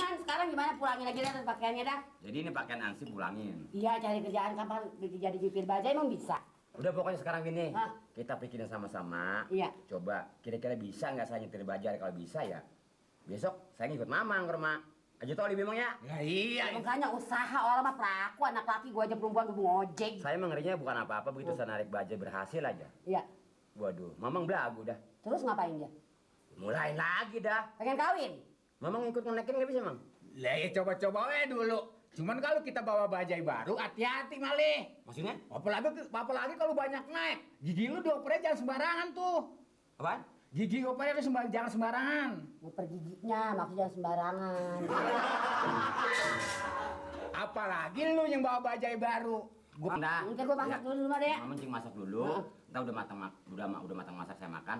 Sekarang gimana, pulangin aja dah pakaiannya dah. Jadi ini pakaian ansip pulangin. Iya, cari kerjaan kapan jadi jupir bajai emang bisa. Udah pokoknya sekarang gini, Hah? kita pikirin sama-sama. Iya. Coba kira-kira bisa nggak saya nyetir bajai? Kalau bisa ya, besok saya ngikut mamang ke rumah. Aja tau memang ya. Ya iya. Makanya usaha orang mah pelaku, anak laki gua aja perempuan gua ngojek. Saya emang ngerinya bukan apa-apa begitu saya narik bajai berhasil aja. Iya. Waduh, mamang belagu dah. Terus ngapain dia? Mulai lagi dah. Pengen kawin? Mamang ikut ngenekin nggak bisa, Mang? Lah ya coba-coba we dulu. Cuman kalau kita bawa bajai baru, hati-hati malih. Maksudnya? Apalagi kalau banyak naik. Gigi lu diopernya jangan sembarangan tuh. Apaan? Gigi opernya jangan sembarangan. Nguper giginya, maksudnya sembarangan. Apalagi lu yang bawa bajai baru. Anda. Nanti gua masak dulu rumah deh. Mamang cing masak dulu. Heeh. Ntar udah matang masak saya makan.